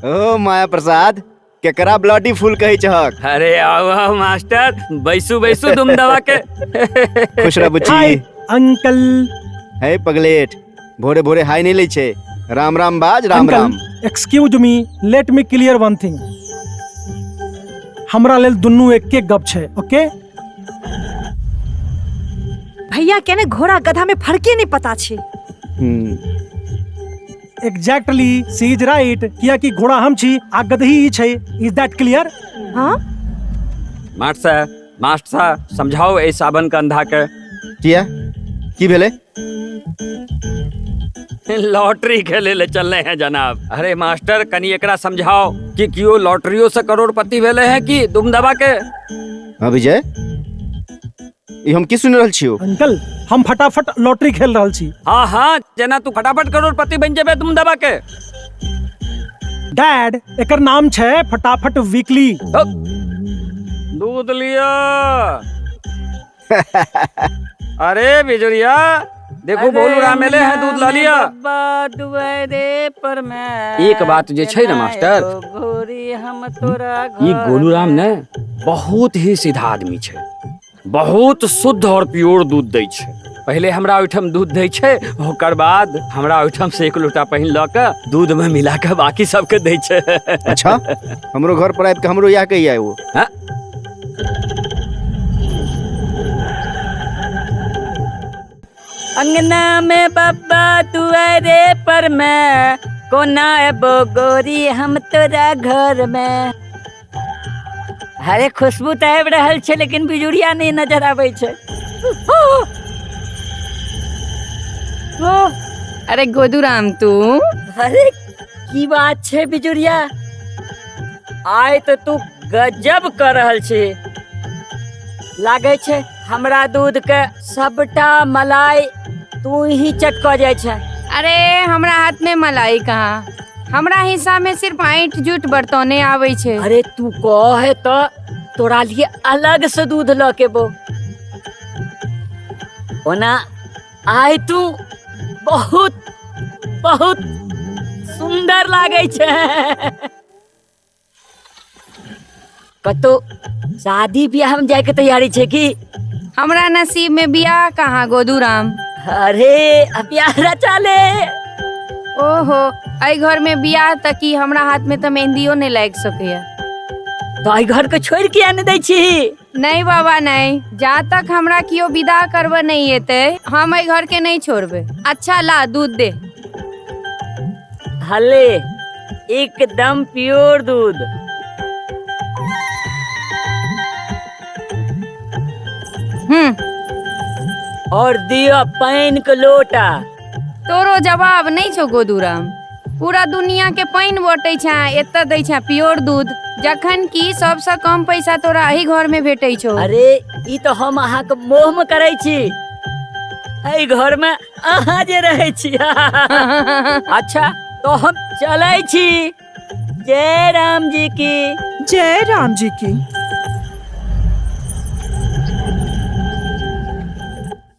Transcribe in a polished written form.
ओ माया प्रसाद, केकरा bloody fool कहै छहक? अरे आओ आओ मास्टर, बैसू बैसू दुम दबा के। खुश रह बुच्ची। Hi uncle. हे पगलेट, भोरे भोरे हाय नहीं लै छै। राम राम बाज, Ram uncle, Ram. Excuse me, let me clear one thing. हमरा लेल दुनू एके गप छै, ओके? भैया के ने घोड़ा गधा में फर्के नहीं पता छै। एग्जैक्टली, she is right, कियाकि घोड़ा हम छी आ गदही ई छै। Is that clear? हाँ। मास्टर साहब, मास्टर साहब, समझाओ एहि सावन के अंधा के। किया, की भेलै? लॉटरी खेले ले चलले हैं जनाब। अरे मास्टर, कनी एकरा समझाओ कि कियो लॉटरियो से करोड़पति भेले हैं कि दुम दबा के। हाँ विजय, ई हम की सुनि रहल छियौ? अंकल, हम फटाफट लॉटरी खेल रहल छी। हाँ हाँ, जेना तू फटाफट करोड़पति बन जेबे दुम दबा के। डैड, एकर नाम छै फटाफट वीकली। दूध लिया। अरे बिजुरिया, देखो भोलू राम मेले हैं, दूध ला लिया। पर मैं एक बात जे छै ने मास्टर, गोरी हम तोरा ई गोलू राम ने बहुत ही सीधा आदमी छै, बहुत शुद्ध और प्योर दूध दै छै। पहिले हमरा ओहिठाम दूध दै छै, ओकर बाद हमरा ओहिठाम से एक लोटा पानि लऽ के दूध में मिला के बाकी सबके दै छै। अच्छा, हमरो घर पर आबि के हमरो इएह कहिया ओ। हाँ? अंगना में बब्बा दुआरे पर मैं कोना एबो गोरी हम तोरा घर में। अरे खुशबू तऽ आबि रहल छै, लेकिन बिजुरिया नहि नजर आबै छै। अरे गोदूराम तू। अरे की बात छै बिजुरिया, आइ तऽ तू गजब कर रहल छी। लागै छै हमरा दूध के सबटा मलाई तू ही चटक जाइ छै। अरे हमरा हाथ में मलाई कहाँ, हमरा हिस्सा में सिर्फ ऐंठ जूठ बर्तने आबै छै। अरे तू कहे तो तोरा लिए अलग से दूध ल के बो। ओना आइ तू बहुत बहुत सुंदर लागै छै। कतौ शादी ब्याह में जाय के तैयारी छै की? हमरा नसीब में बियाह कहाँ गोदूराम। अरे बियाह रचा ले। ओहो, एहि घर में बियाह त की, हमरा हाथ में त मेहंदियो नहीं लागि सकैया। तो एहि घर के छोड़ किया नहीं दै छी? नहीं बाबा नहीं, जा तक हमरा कियो विदा करबे नहीं एते हम एहि घर के नहीं छोड़बे। अच्छा ला दूध दे। हले एकदम प्योर दूध। और दियो पानि के लोटा। तोरो जवाब नहीं छौ गोदूराम, पूरा दुनिया के पानि बटै छै, एतऽ दै छै प्योर दूध, जखन कि सबसँ कम पैसा तोरा एहि घर में भेटै छौ। अरे ई तो हम अहाँ के मोह में करै छी, एहि घर में अहाँ जे रहै छी। अच्छा तो हम चलै छी। जय राम जी की। जय राम जी की।